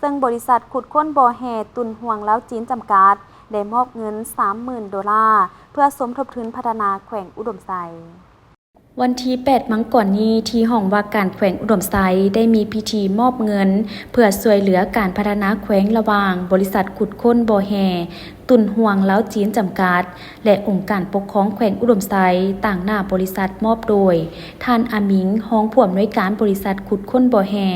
ຊຶ່ງບໍລິສັດຂຸດຄົ້ນບໍ່ແຮ່ຕຸນຮວງລາວຈີນຈຳກັດ ໄດ້ມອບເງິນສາມໝື່ນໂດລາ ເພື່ອສົມທົບທຶນພັດທະນາແຂວງອຸດົມໄຊ. ວັນທີແປດມັງກອນນີ້ ທີ່ຫ້ອງວ່າການແຂວງອຸດົມໄຊ ໄດ້ມີພິທີມອບເງິນ ເພື່ອຊ່ວຍເຫຼືອການພັດທະນາແຂວງ ລະຫວ່າງບໍລິສັດຂຸດຄົ້ນບໍ່ແຮ່ຕຸນຮວງລາວຈີນຈຳກັດ ແລະ ອົງການປົກຄອງແຂວງອຸດົມໄຊ, ຕາງໜ້າບໍລິສັດມອບໂດຍ ທ່ານ ອາ ມິງ, ຮອງຜູ້ອຳນວຍການບໍລິສັດຂຸດຄົ້ນບໍ່ແຮ່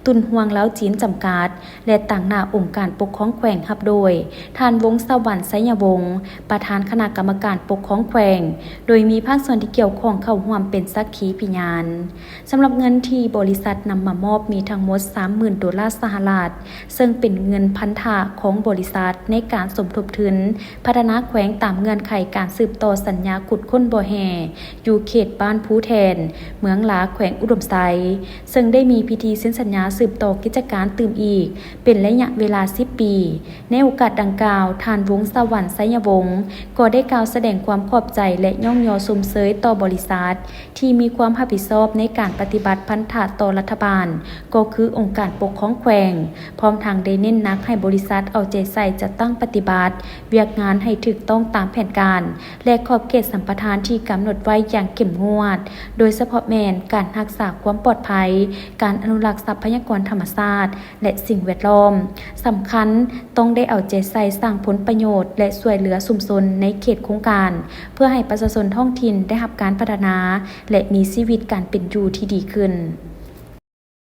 ຕຸນຮວງລາວຈີນຈຳກັດ ແລະ ຕາງໜ້າອົງການປົກຄອງແຂວງ ຮັບໂດຍ ທ່ານ ວົງສະຫວັນ ໄຊຍະວົງ, ປະທານຄະນະກຳມະການປົກຄອງແຂວງ, ໂດຍມີພາກສ່ວນທີ່ກ່ຽວຂ້ອງເຂົ້າຮ່ວມເປັນສັກຂີພະຍານ. ສຳລັບເງິນທີ່ບໍລິສັດນຳມາມອບມີທັງໝົດສາມໝື່ນໂດລາສະຫະລັດ, ເຊິ່ງເປັນເງິນພັນທະຂອງບໍລິສັດໃນການສົມທົບທຶນພັດທະນາແຂວງຕາມເງື່ອນໄຂການສືບຕໍ່ສັນຍາຂຸດຄົ້ນບໍ່ແຮ່ ຢູ່ເຂດບ້ານພູແທ່ນ, ເມືອງຫຼາ, ແຂວງອຸດົມໄຊ, ເຊິ່ງໄດ້ມີພິທີເຊັນສັນຍາສືບຕໍ່ກິດຈະການຕື່ມອີກ ເປັນໄລຍະເວລາສິບປີ. ໃນໂອກາດດັ່ງກ່າວ, ທ່ານ ວົງສະຫວັນ ໄຊຍະວົງ ກໍໄດ້ກ່າວສະແດງຄວາມຂອບໃຈ ແລະ ຍ້ອງຍໍຊົມເຊີຍຕໍ່ບໍລິສັດ ທີ່ມີຄວາມຮັບຜິດຊອບໃນການປະຕິບັດພັນທະຕໍ່ລັດຖະບານ, ກໍຄືອົງການປົກຄອງແຂວງ, ພ້ອມທັງໄດ້ເນັ້ນໜັກໃຫ້ບໍລິສັດເອົາໃຈໃສ່ຈັດຕັ້ງປະຕິບັດວຽກງານໃຫ້ຖືກຕ້ອງຕາມແຜນການ ແລະ ຂອບເຂດສຳປະທານທີ່ກຳນົດໄວ້ຢ່າງເຂັ້ມງວດ, ໂດຍສະເພາະແມ່ນການຮັກສາຄວາມປອດໄພ, ການອະນຸລັກຊັບພະຍາກອນທຳມະຊາດ ແລະ ສິ່ງແວດລ້ອມ. ສຳຄັນ, ຕ້ອງໄດ້ເອົາໃຈໃສ່ສ້າງຜົນປະໂຫຍດ ແລະ ຊ່ວຍເຫຼືອຊຸມຊົນໃນເຂດໂຄງການ ເພື່ອໃຫ້ປະຊາຊົນທ້ອງຖິ່ນໄດ້ຮັບການພັດທະນາ ແລະ ມີຊີວິດການເປັນຢູ່ທີ່ດີຂຶ້ນ.